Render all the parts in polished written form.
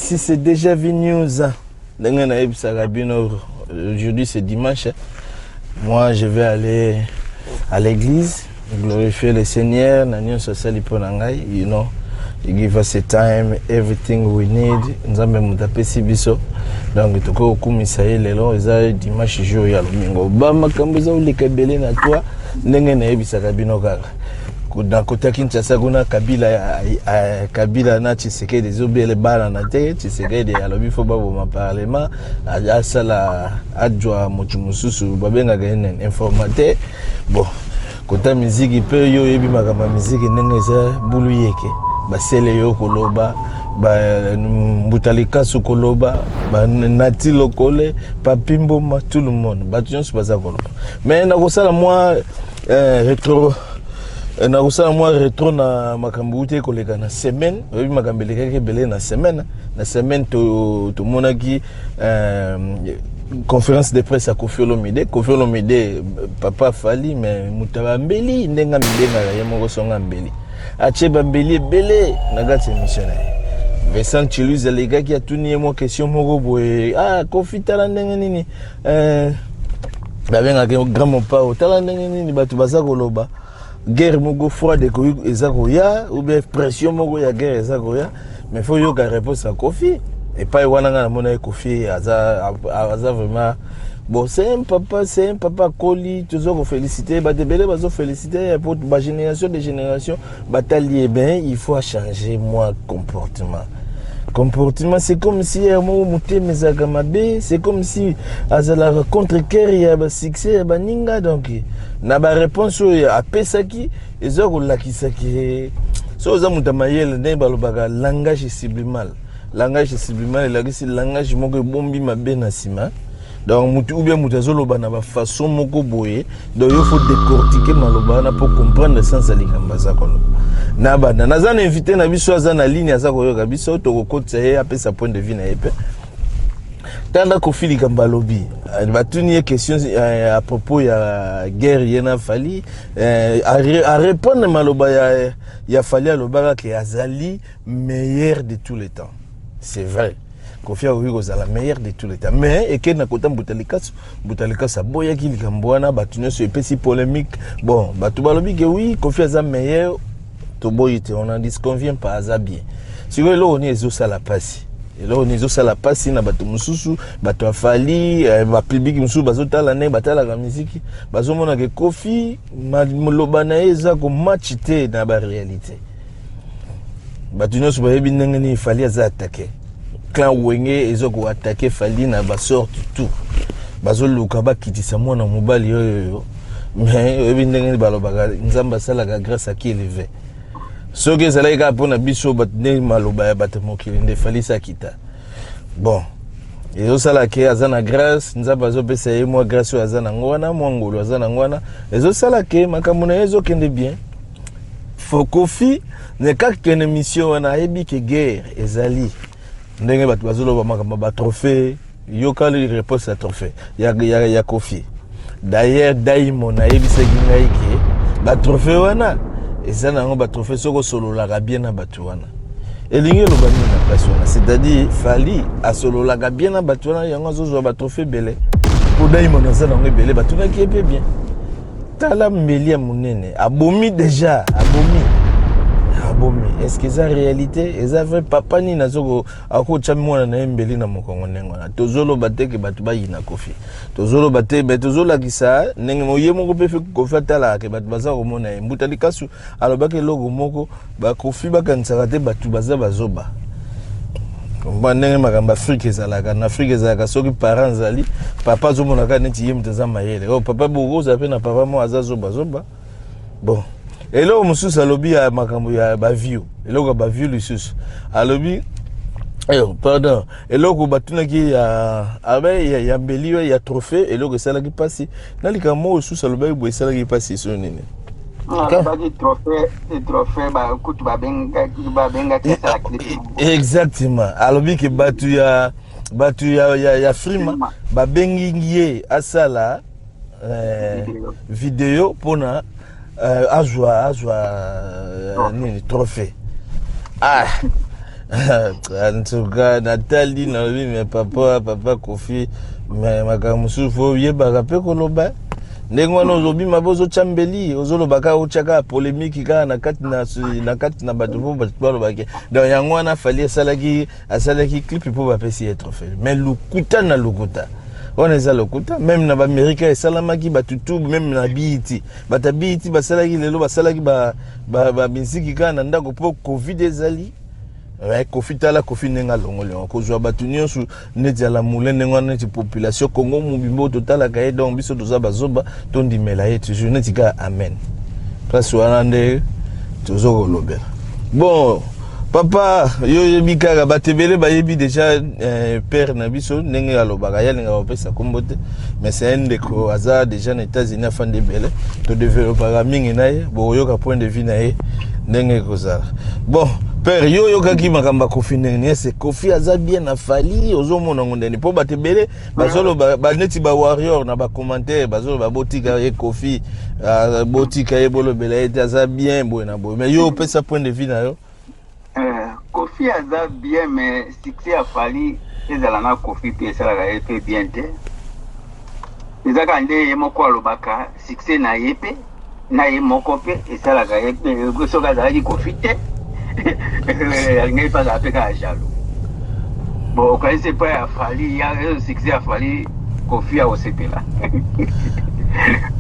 Ici c'est Déjà Vu News. Ndenge nayebisaka bino, aujourd'hui c'est dimanche. Moi je vais aller à l'église, glorifier le Seigneur na nyonso asali mpo na ngai. He give us a time, everything we need. Nzambe moto apesi biso. Donc tokoki kokumisa ye lelo, eza dimanche, jour ya lomingo. Ba makambo eza koleka ebele na toi, ndenge nayebisaka bino kaka. Na kota Kinshasa kuna, Kabila, Kabila na Tshisekedi ezobele bana na te. Tshisekedi alobi faut baboma parlement, asala adjwa motu mosusu babengaka ye nene informateur. Bon, kota miziki mpe, yo oyebi makambo ya miziki ndenge eza bulu yeke, basele yo koloba, Mbuta Likasu koloba, Nati Lokole, Papi Mboma, tout le monde, bato nyonso baza koloba. Mais nakosala mwa rétro, nakosala mwa rétro na makambo uti ekoleka na semaine. Oyebi makambo elekaki ebele na semaine. Na semaine tomonaki conférence de presse ya Kofi Olomide. Kofi Olomide, papa Fally, mais moto ya bambeli, ndenge amibengaka ye moko, songa mbeli, atie bambeli ebele na kati ya émission na ye. Vincent Chilus alekaki, atuni ye mwa question moko boye: "Ah Kofi, tala ndenge nini babengaka grand mopao, tala ndenge nini bato baza koloba guerre moko froide ekoki eza koya, ou bien pression moko ya guerre eza koya." Mais faut yoka réponse ya Kofi epai wana. Ngai namona ye, Kofi aza vraiment bon, c'est un papa, c'est un papa koli. Toza koféliciter bato ebele, bazoféliciter po bagénération de génération batali ye. Ben il faut changer moi comportement. Comportement, c'est comme si ya moko motema ezalaka mabe, c'est comme si azalaka contre cœur ya basuccès ya baninga. Donc na baréponse oyo apesaki, eza kolakisaki so oza moto ya mayele, ndenge balobaka langage subliminal. Langage subliminal elakisi langage moko ebombi mabe na nsima. Donc mutu ou bien mutu azoloba na bafaçon moko boye, donc yo faut décortiquer maloba wana mpo comprendre sens ya likambo aza koloba. Na banda naza na invité na biso, aza na ligne, aza koyoka biso, tokokotisa ye, apesa point de vue na ye. Mpe tanda Kofi likambo alobi, batuni ye question à propos ya guerre ye na Fally, arépondre maloba ya Fally, alobaka ke azali meilleur de tous les temps. C'est vrai, Kofi akoki kozala meilleur de tous les temps, mais ekei na kota Mbuta Likasu. Mbuta Likasu aboyaki likambo wana, bato nyonso epesi polémique. Bon, bato balobi ke oui, Kofi aza meilleur, toboyi te, on en disconvient pas, aza bien. Sikoyo eloko nini ezosala mpasi? Eloko nini ezosala mpasi na bato mosusu, bato ya Fally, bapublic mosusu bazotala ndenge batalaka miziki, bazomona ke Kofi maloba na ye eza komatch te na baréalité? Bato nyonso bayebi ndenge nini Fally aza attaqué. Clan Wenge eza koattaquer Fally na basorte tout, bazoluka bakitisa mwana mobali oyo. Mais oyebi ndenge balobaka, Nzambe asalaka grâce à qui élevé. Soki ezalaki kaka mpona biso bato, nde maloba ya bato mokili, nde Fally akita. Bon, ezosala ke aza na grâce, Nzambe azopesa ye mwa grâce oyo aza nango wana, mwa ngolu aza nango wana, ezosala ke makambo na ye ezokende bien. Faut Kofi ne kaka kende mission wana, ayebi ke guerre ezali ndenge bato bazoloba makambo batrophée. Yokali réponse ya trophée ya Kofi. D'ailleurs Daimon ayebisaki ngai ke batrophée wana eza nango batrophée soki osololaka bien na bato wana. Elingi eloba nini na place wana? C'est-à-dire Fally asololaka bien na bato wana, yango azozwa batrophée ebele, mpo Daimon aza nango ebele. Batunaki ye mpe bien. Tala mbeli ya monene, abomi déjà, abomi, abomi. Est ce que eza réalité, eza vrai? Papa nini akotya mwana na ye mbeli na mokongo ndenge wana? Tozoloba te ke bato bayina Kofi, tozoloba te, me tozolakisa ndenge ye moko mpe Kofi atalaka ke bato baza komona ye. Mbuta Likasu alobaki eloko moko: bakofi bakanisaka te bato baza bazoba. Mwa ndenge makambo Afrique ezalaka, na Afrique ezalaka soki parent azali papa, azomonaka neti ye moto aza mayele. Oyo papa bokozala mpe na papa moko aza zobazoba. Bon, eloko mosusu alobi ya makambo ya baview, eloko ya baview lisusu alobi, pardon, eloko batunaki ya abe ya mbeli oyo ya trophée, eloko esalaki mpasi na likambo moko lisusu alobaki boye, esalaki mpasi so nini? Alobaki trophée, trophée kutu babengaki asala clip. Exactement, alobi ke bato ya Frima babengi ye asala video mpona azwa nini, trophée. Ah. En tout cas, natali, nalobi, mais papa, papa Kofi, mais makambo mosusu fo oyebaka mpe koloba ndenge wana. Olobi mabe, ozotya mbeli, ozoloba kaka, otya kaka polémique kaka na kati na bato, mpo bato balobaki. Donc yango wana Fally asalaki clip mpo bapesi ye trophée. Mais lokuta na lokuta wana, eza lokuta. Même na baAmérika esalamaki, bato tu, même na BET, bato ya BET basalaki, lelo basalaki bamiziki kaka na ndako mpo Covid ezali. Kofi, tala Kofi ndenge alongoli yango, kozwa bato nyonso neti alamule ndenge wana, neti population Congo mobimba oyo totalaka ye. Donc biso toza bazoba, tondimela ye toujours neti kaka amen. Place wana nde toza kolobela. Bon, papa, yo oyebi kaka, bato ebele bayebi déjà père na biso ndenge alobaka. Ye alingaka kopesa kombo te, mais c'est un ndeko aza déjà na États-Unis, afandi ebele, todevelopaka mingi na ye. Bokoyoka point de vue na ye ndenge ekozala. Bon, père, yo oyokaki makambo ya Kofi ndenge nini? Ese Kofi aza bien na Fally? Ozomona ngo ndeni? Mpo bato ebele bazoloba neti bawarrior na bacommentaire, bazoloba botika ye Kofi, ah, botika ye, bolobela ye te, aza bien boye na boye. Mais yo opesa point de vue na yo. Kofi aza bien, mais succès ya Fally ezala na Kofi mpe esalaka ye mpe bien te. Eza kaka nde ye moko alobaka succès na ye mpe na ye moko mpe esalaka ye mpe. Soki azalaki Kofi te, alingaki mpe azala mpe kaka jaloux. Bon, okanisi epai ya Fally ya succès ya Fally, Kofi akosepela?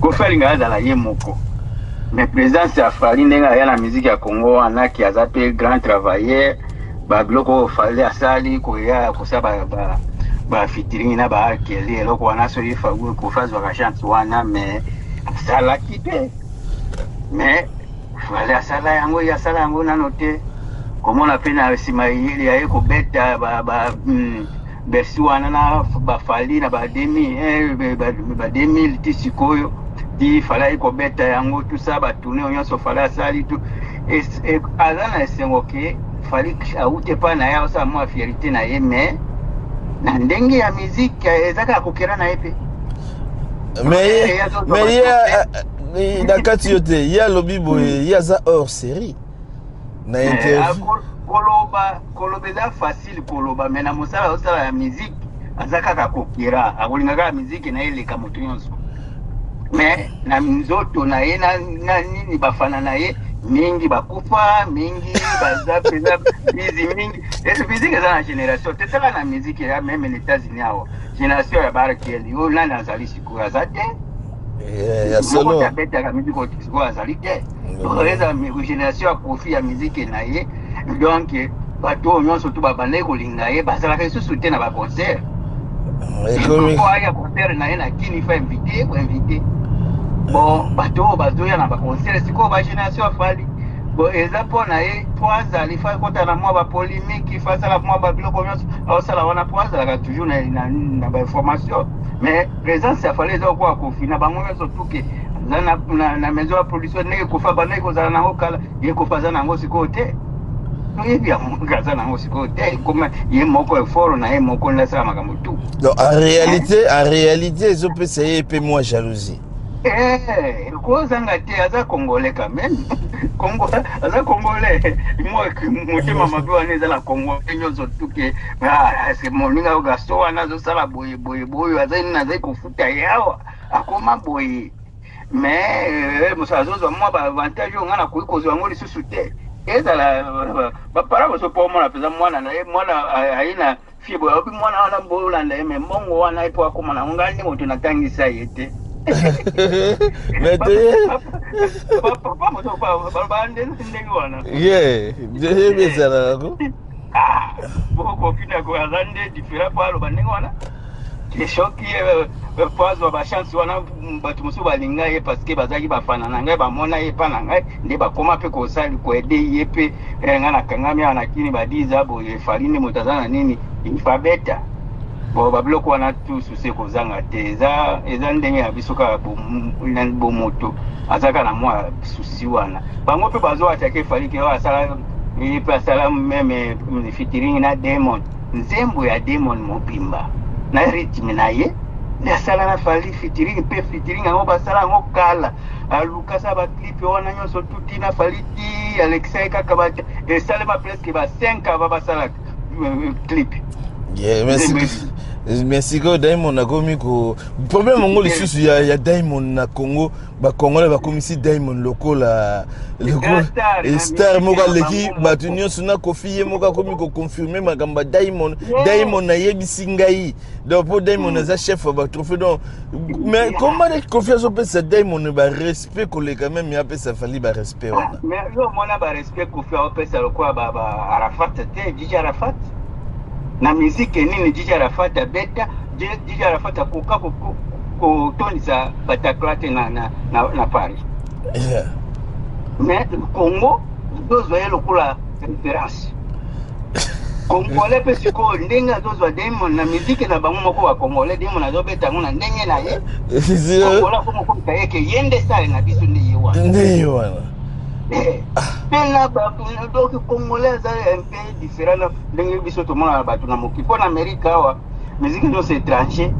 Kofi alingaka azala ye moko, mais présence ya Fally, ndenge aya na musique ya Congo wana, ki aza mpe grand travailleur, babiloko oyo Fally asali, koya kosala bafeaturing na baakeli, eloko wana, soki Kofi azwaka chance wana, mais asalaki te. Mais Fally asala yango, ye asala yango nano te. Komona mpe na nsima ya ye kobeta Bercy wana na baFally na ba 2000 ti sikoyo, ti Fally aye kobeta yango, tusa batournée nyonso Fally asali tu, aza na esengo ke Fally awuti epai na ye, aosala mwa fierté na ye. Mais na ndenge ya musique, eza kaka kokera na ye mpe. Mais ye na kati yo te, ye alobi boye, ye aza hors série na interview. Koloba eza facile koloba, mais na mosala osala ya musique, aza kaka kokera, akolinga kaka musique na ye eleka moto nyonso. Mais na nzoto na ye na nini, bafana na ye mingi bakufa, mingi baza mpenza bizi mingi. Musique eza na génération te. Tala na musique ya même na États-Unis awa, génération ya baRKL oyo, nani azali sikoyo? Aza te. Ya solo. Abetaka musique sikoyo azali te. Eza génération ya Kofi ya musique na ye. Donc bato oyo nyonso tu babandaki kolinga ye bazalaka lisusu te na baconcert. Aya concert na ye na kini, fa invité koinvité. Bon, bato oyo bazoya na baconcert sikoyo, bagénération ya Fally. Bon, eza mpo na ye, mpo azali fa ekota na mwa bapolémique, fa asala mwa babiloko nyonso aosala wana, mpo azalaka toujours na bainformation. Mais présence ya Fally eza kokoka Kofi na bango nyonso tuke aza na maison ya production ndenge Kofi abandaki kozala nango kala. Ye Kofi aza nango sikoyo te, toyebi yango, aza nango sikoyo te. Koma ye moko, effort na ye moko nde asala makambo tu. Donc en réalité ezopesa ye mpe mwa jalousie. Kozanga te, aza Congolais quand même. Congo, aza Congolais. Mwa motema mabe wana eza na Congolais nyonso tuke moninga Gaso wana azosala boye boye boye, azali nini, azali kofuta ye awa, akoma boye. Mais mosala azozwa mwa baavantage oyo ngai nakoki kozwa yango lisusu te. Ezala bapara mosusu, mpo omona mpenza mwana na ye, mwana aye na fie boye, aobi mwana wana bolanda ye, mais mbongo wana ye mpo akóma nango, ngai nde moto natangisa ye te. Mais te. Papa mosusu baloba ndenge wana. Ye yebi ezalaka ko. Bokofi aza nde différent, mpo aloba ndenge wana ke soki po azwa bachance wana, bato mosusu balinga ye parce que bazalaki bafana na ngai, bamona ye epa na ngai, nde bakóma mpe kosali koaider ye mpe. Ngai nakangami awa na kini badiza boye, Fally nde moto aza na nini, ifabeta. Bon, babiloko wana tu susi ekozanga te. Eza ndenge ya biso kaka bomoto, aza kaka na mwa susi wana. Bango mpe bazoatiake Fally ke oyo asala, ye mpe asala même featuring na Demon, nzembo ya Demon mobimba na rythme na ye nde asala na Fally featuring. Mpe featuring yango basala yango kala. Aluka sa baclip wana nyonso tuti na Fally ti alekisa ye kaka. Esalema presque ba 5 ava basala clip. Yeah, merci. Mais sikoyo Diamond akomi ko problème yango lisusu ya Diamond na Congo. Bacongolais bakomisi Diamond lokola star moko aleki bato nyonso na Kofi. Ye moko akomi koconfirmer makambo ya Diamond. Diamond nayebisi ngai donc mpo Diamond aza chef ya batrophée. Donc, mais comment Kofi azopesa Diamond barespect koleka même apesa Fally barespect wana? Mais yo omona barespect Kofi aopesa lokola ba Arafat te, DJ Arafat na musique nini? DJ Arafat abeta, DJ Arafat akoka kotondisa Bataclan te na Paris. Mais Congo tozwa ye lokola référence. Congolais mpe sikoyo ndenge azozwa Diamond na musique na bango moko, bacongolais, Diamond azobeta yango na ndenge na ye. Congolais akomokomisa ye ke ye nde sale na biso, nde ye wana. Nde ye wana. Mpe na bato, donc congolais aza un peu différent na ndenge biso tomonana bato na mokili. Mpo na Amérique awa, musique nyonso étranger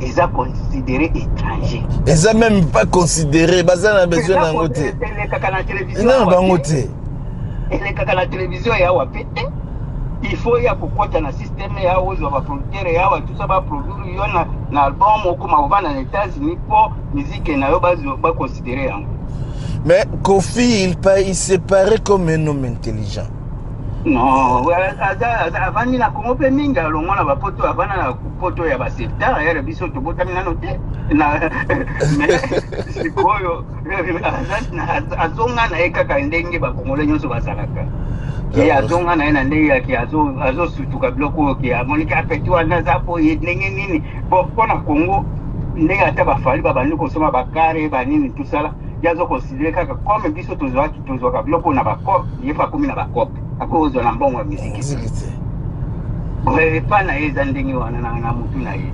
eza considéré étranger. Eza même pas considéré, baza na besoin na yango te. Elekaka na télévision na bango te. Elekaka na télévision yawa mpe te. Il faut ya kokɔta na système ya ozwa baproducteur yawa, tout ça, baproduire yo na album, okoma kovanda na États-Unis mpo musique na yo baconsidérer yango. Mais Kofi, il se paraît comme un homme intelligent. Non, avandi na Kongo mpe mingi, alongwa na bapoto, avanda na poto ya baseptar yare. Biso tobotami nano te, mais sikoyo azonga na ye kaka ndenge bakongole nyonso bazalaka. Ye azonga na ye na ndenge yake, azosutuka biloko oyo ke amoniki apeti wana aza boye ndenge nini. Bon, mpo na Congo, ndenge ata baFally babandi kosomba bacarré banini, tosala ye azoconsidérer kaka comme biso tozwaki, tozwaka biloko na bacope. Ye fa akomi na bacope, akoki na mbongo ya miziki epa na ye. Eza ndenge wana na mutu na ye.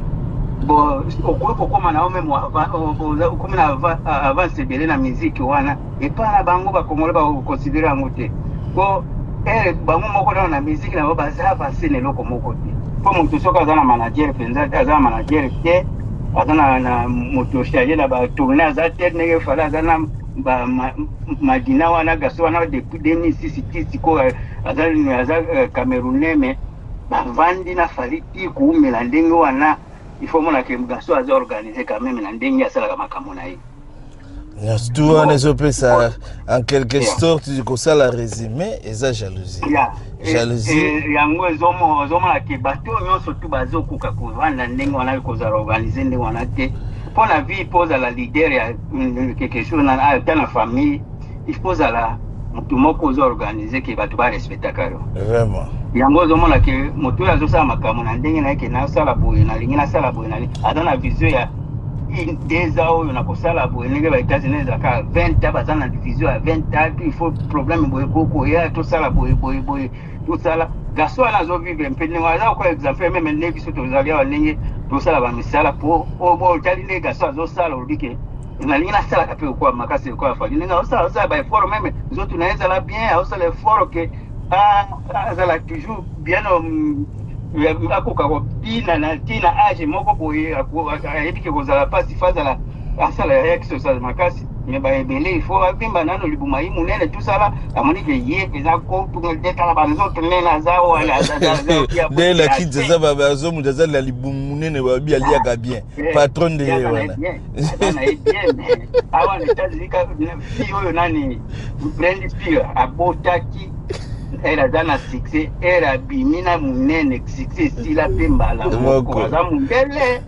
Bon, okoki kokóma na yo même okomi na avance ebele na miziki wana, epa na bango bakongole bakoconsidérer yango te, po ere bango moko nano na miziki na bango baza avance na eloko moko te. Mpo moto soki aza na manager mpenza, aza na manager te, aza na moto charge na batournée, aza te ndenge Fally aza na Madina wana, gaso wana depuis 2006 ti sikoyo, aza Camerounais, mais bavandi na Fally ti koumela ndenge wana. Il faut mona ke gaso aza organisé quand même na ndenge asalaka makambo na ye. Tout wana ezopesa en quelque sorte kosala résumé, eza jalousie, jalousie. Yango ezomona ke bato nyonso tu bazokoka kovanda ndenge wana, kozala organisé ndenge wana te. Mpo na vie, mpo ozala leader ya quelque chose, ata na famille, il faut ozala motu moko oza organisé ke bato barespectaka yo. Vraiment. Yango ozomona ke moto oyo azosala makambo na ndenge na ye, ke nasala boye, nalingi nasala boye, aza na vision ya 2 ans oyo nakosala boye. Ndenge ba États-Unis ezalaka 20 ans, baza na vision ya 20 ans. Il faut problème boye kokoya, tosala boye boye boye, tosala. Garçon wana azovivre mpe ndenge aza kokoya exemple même ndenge biso tozali awa, ndenge tosala bamisala. Po otali ndenge garçon azosala, olobi ke nalingi nasalaka mpe kokoya makasi ekoya Fally. Ndenge azosala, azosala baeffort, même nzoto na ye ezala bien, azosala effort ke azala toujours bien, akoka kotina na ntina age moko boye. Ayebi ke kozala mpasi, fa azala asala ya exercise makasi. Mais baebele, il faut abimba nano libuma ye monene, tosala amoni ke ye mpenza kotunga banzoto ndenge aza wana. Nde na kiti aza bazomutu aza na libumu monene, babi aliaka bien, patron nde ye wana. Aza na ye bien, mais awa na États-Unis, fille oyo nani, Britney Spears, abotaki ere aza na succès, ere abimi na monene, succès esila mpe mbala moko. Aza mondele,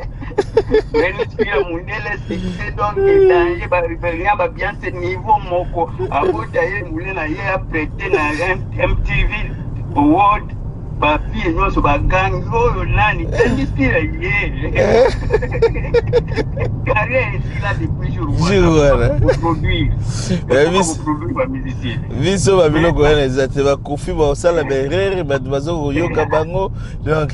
Britney Spears mondele, succès donc danger. Balia baBeyoncé niveau moko, abota ye monene na ye, aprete na MTV Award, bafille nyonso bagangi oyo nani, Britney Spears. Ye carrière esila depuis jour wana. Produire bamusicien. Biso babiloko wana eza te. Bakofi basala baerreur, bato baza koyoka bango, donc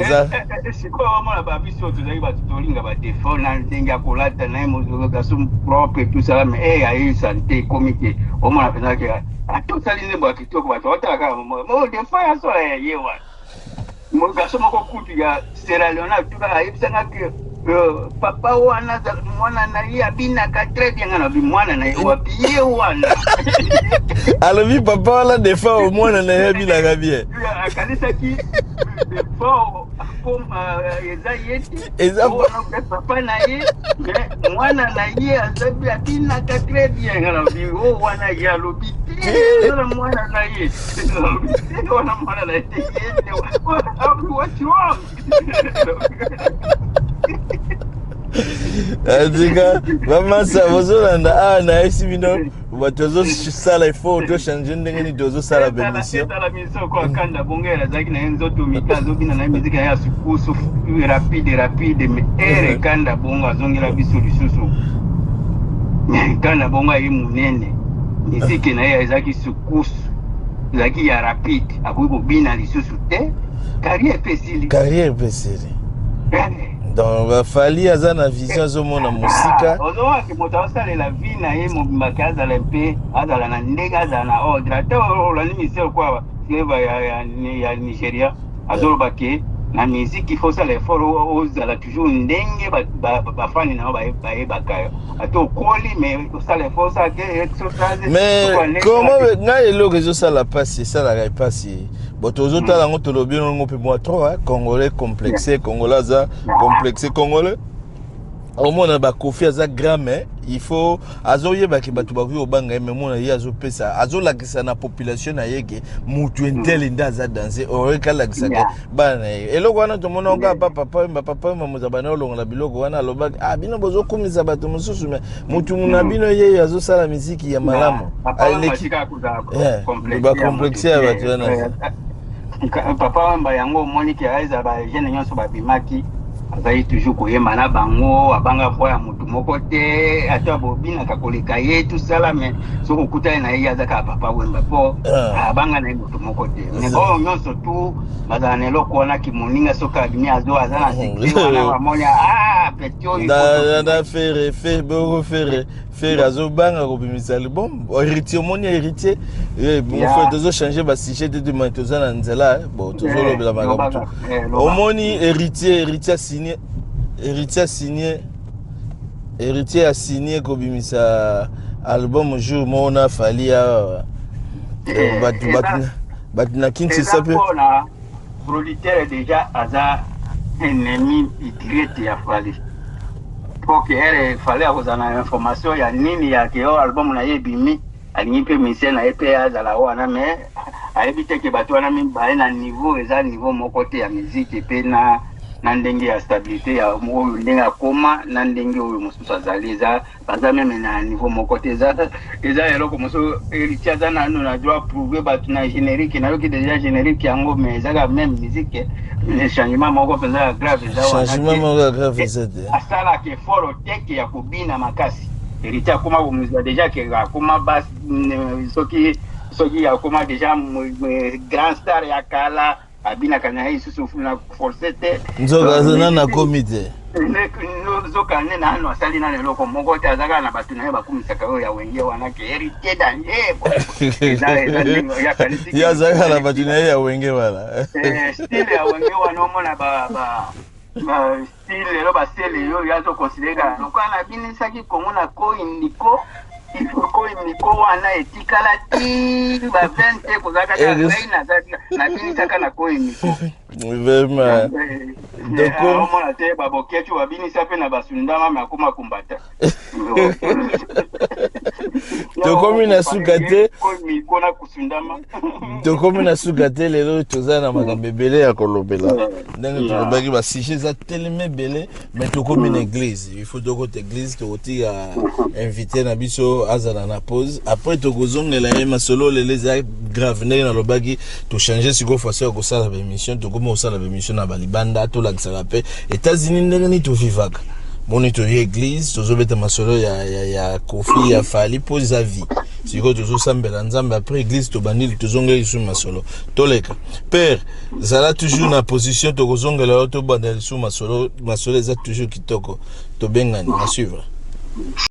eza Sikoyo omona babiso tozali bato tolinga badéfaut na ndenge ya kolata na ye, garçon propre, tout ça, mais e aye sante ekomi ke omona mpenza ke ata osali nzembo ya kitoko, bato batala kaka défaut ya solo ya ye wana. Garçon moko kutu ya Sierra Leone atuka ayebisanga ke Papa wana, mwana na ye abinaka très bien. Nga nabi, mwana na ye wapi? Ye wana. Alobi papa wana Defao, mwana na ye abinaka bien. Akanisaki Defao eza ye te. Eza wana papa na ye, mais mwana na ye azabi, abinaka très bien. Nga nabi o wana ye, alobi te, eza na mwana na ye. Alobi te, wana mwana na ye te, ye nde. What's wrong? Atika bamasa bozolanda awa, nayebisi bino, bato tozosala effort, tochange ndenge nini tozosala baémission. Ezala misoko akanda bongo, azalaki na ye nzoto mika, azobina na ye miziki na ye ya sukusu, rapide rapide, mais ere kanda bongo azongela biso lisusu. Kanda bongo aye monene, miziki na ye ezalaki sukusu, ezalaki ya rapide, akoki kobina lisusu te, carrière mpe esili. Carrière mpe esili. Donc baFally aza na vision, azomona mosika. Ozomaki moto aosalela vie na ye mobimba, ke azala mpe azala na ndenge, azala na ordre. Ata olandi misele kwa Flavour ya Nigeria, azoloba ke na musique il faut osala effort, ozala toujours ndenge bafani na yo bayebaka yo, ata okoli, mais osala effort, osala ke exercise. Mais comment ngai eloko ezosala mpasi, esalaka mpasi bon, tozotala yango, tolobi yango mpe mwa trop, hein? Congolais complexe, congolais aza complexe. Congolais omona baKoffi aza grand, mais il faut azoyebaki bato bakoki kobanga ye, mais mona ye azopesa, azolakisa na population na ye ke mutu entele nde aza danse, oyoki, alakisaka bana na ye. Eloko wana tomona kaka pa Papa Wemba. Papa Wemba, moto abanda olongola biloko wana, alobaki: "Ah, bino bozokumisa bato mosusu, mais mutu na bino yeyo azosala miziki ya malamu." Aleki bacomplexe ya bato wana. Papa Wemba yango omoni ke eza bajeune nyonso babimaki, azali toujours koyemba na bango, abanga voix ya motu moko te, ata bobinaka koleka ye, tosala, mais soki okutani na ye, aza kaka Papa Wemba, mpo abanga na ye motu moko te. Mais oyo nyonso tu bazala na eloko wana, kimoninga, soki abimi, azo aza na succès wana, bamoni: "Ah, petit oyo." Na Ferre, Ferre bongo, Ferre azobanga kobimisa album. Héritier, omoni Héritier, mon frère, tozochange basujet te, mais toza na nzela. Bon, tozolobela makambo tu. Omoni Héritier, Héritier asigné, Héritier asigné, Héritier asigné kobimisa album jour moko na Fally awa. Bato na Kinshasa mpe. Mpona producteur déjà aza ennemi direct ya Fally, po ke ere Fally akozala na information ya nini ya ke oyo album na ye ebimi, alingi mpe musicien na ye mpe azala wana, mais ayebi te ke bato wana mibale na niveau eza niveau moko te ya musique, mpe na ndenge ya stabilité ya oyo ndenge akoma na ndenge oyo mosusu azali, eza baza même na niveau moko te. Eza eloko mosusu. Héritier aza nano na droit prouver bato na générique. Nayoki déjà générique yango, mais eza kaka même musique, changement moko mpenza ya grave eza. Changement moko ya grave eza te. Asalaka effort teke ya kobina makasi. Héritier akoma komizwa déjà ke akoma bas, soki akoma déjà grand star ya kala, abinaka na ye lisusu na force te. Nzoka aza nani, akomi te. Nzoka nde nano asali nano eloko moko te, aza kaka na bato na ye bakumisaka oyo ya Wenge wana ke Héritier danger. Ye aza kaka na bato na ye ya Wenge wana. Style ya Wenge wana, omona ba style lelo, basele oyo azoconsidérer kaka lokola nabinisaki Kongo na koindiko koindiko wana, etikala ti ba 20 te, kozalaka kaka ngai nabinisaka na koindiko. Vraiment. Omona te, babokecu babinisa mpe na basundama, me akoma kumbata. Tokomi na suka te. Koimiko na kusundama. Tokomi na suka te. Lelo toza na makambo ebele ya kolobela, ndenge tolobaki, basujet eza telema ebele, mais tokomi na église, il faut tokota église. Tokotika invité na biso azala na pause, après tokozongela ye masolo. Lelo eza grave. Ndenge nalobaki, tochange sikoyo façon ya kosala baémission. Tokomi kosala baémission na balibanda, tolakisaka mpe États-Unis ndenge nini tovivaka. Moni toye église, tozobeta masolo ya Koffi, ya Fally, mpo eza vie. Sikoyo tozosambela Nzambe, après église tobandili, tozongela lisusu masolo. Toleka, père, zala toujours na position, tokozongela yo, tobanda lisusu masolo. Masolo eza toujours kitoko. Tobengani na suivre.